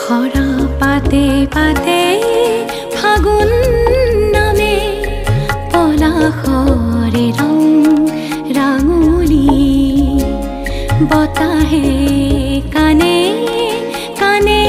সৰা পাতে পাতে ফাগুন নামে, পলাশৰে ৰং ৰাঙলী। বতাহে কানে কানে